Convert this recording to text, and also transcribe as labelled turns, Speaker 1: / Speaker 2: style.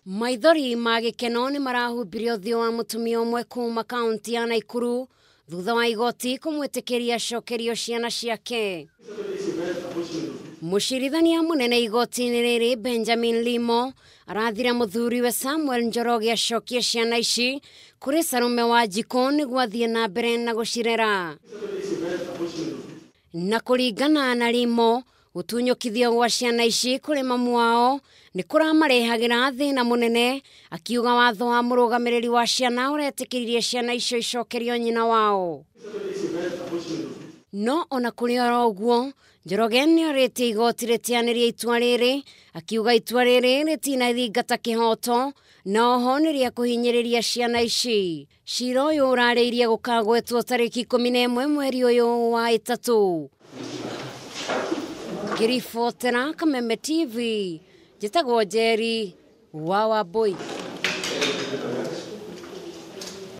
Speaker 1: Maithori ma gĩkeno nĩ marahumbire ũthiũ wa mũtumia ũmwe kuma kaunti ya Naikuru thutha wa igoti kũmwĩtĩkĩria acokerio ciana ciake. Mũcirithania mũnene igoti-inĩ rĩrĩ Benjamin Limo arathire mũthuriwe Samuel Njoroge acokie ciana ici kũrĩ Salome Wanjikũ nĩguo athiĩ na mbere na gũcirera. Na kũringana na Limo, gũtunyũkithio gwa ciana ici kũrĩ mamu wao nĩ kũramarehagĩra thĩna mũnene, akiuga watho wa mũrũgamĩrĩri wa ciana ũretĩkĩririe ciana icio icokerio nyina wao. No ona kũrĩ oro ũguo, Njoroge nĩ orĩtie igoti rĩtianĩrie itua rĩrĩ, akiuga itua rĩrĩ rĩtinathingata kĩhoto na oho nĩ rĩa kũhinyĩrĩria ciana ici. Cira ũyũ ũrarĩirie gũkagwetwo tarĩki 11 mweri ũyũ wa 3. Ngĩribotera Kameme TV, njĩtagwo Njeri wa Wambui.